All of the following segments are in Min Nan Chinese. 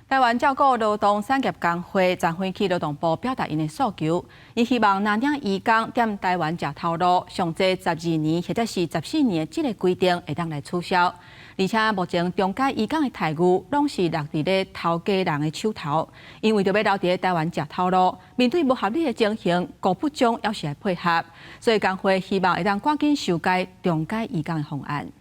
台灣照顧勞動產業工會昨昏去勞動部表達𪜶的訴求，𪜶希望藍領移工踮台灣食頭路，上濟12年或者是14年的這个規定會當來取消。而且目前中介移工的待遇攏是落佇咧頭家人的手頭，𪜶為著欲留佇咧台灣食頭路，面對無合理的情形，高不將猶是愛配合。所以工會希望會當趕緊修改中介移工的方案。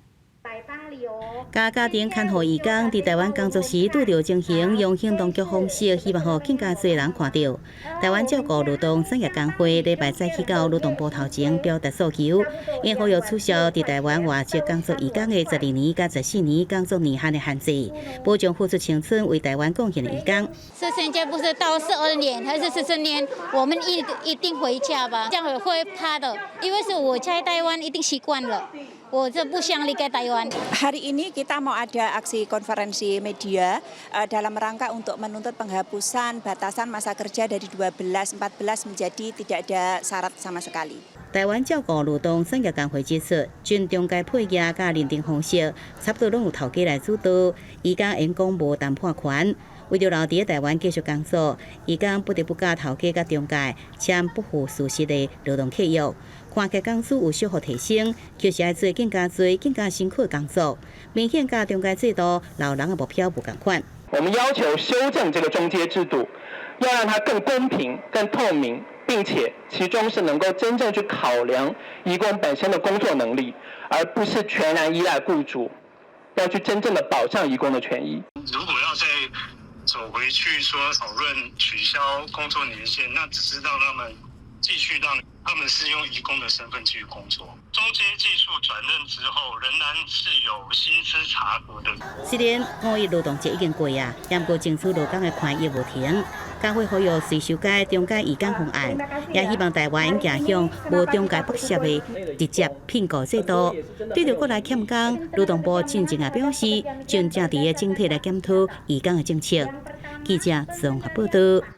共家庭看護移工佇台灣工作時拄著情形，用行動劇方式，希望予更加濟人看著。台灣照顧勞動產業工會禮拜早去到勞動部頭前表達訴求，𪜶呼籲取消佇台灣外籍工作移工的十二年佮十四年工作年限的限制，保障付出青春為台灣貢獻的移工。是現在不是到12年還是14年，我們一定回家吧？這樣會怕的，因為是我在台灣一定習慣了。我就不想離開台灣。 Hari ini kita mau ada aksi konferensi media dalam rangka untuk menuntut penghapusan batasan masa kerja dari 12, 14 menjadi tidak ada syarat sama sekali. 台灣照顧勞動產業工會指出，準中介配額佮認定方式，差不多攏由頭家來主導，移工員工無談判權。為著留佇台灣繼續工作，移工不得不佮頭家佮中介簽不符事實的勞動契約。看起來工資有小幅提升，卻是愛做更加濟、更加辛苦的工作，明顯佮中介制度留人的目標無仝款。我們要求修正這個中介制度，要讓它更公平、更透明，並且其中是能夠真正去考量移工本身的工作能力，而不是全然依賴僱主，要去真正的保障移工的權益。如果要再走回去說討論取消工作年限，那只是讓他們繼續讓他們是用移工的身份繼續工作。中階技術轉任之後，仍然是有薪資查核的。雖然五一勞動節已經過啊，毋過爭取勞工的權益無停。工會呼籲隨修改中介移工方案，也希望台灣走向無中介剝削的直接聘僱制度。對著國內欠工，勞動部進前也表示，正正佇咧整體來檢討移工的政策。記者綜合報導。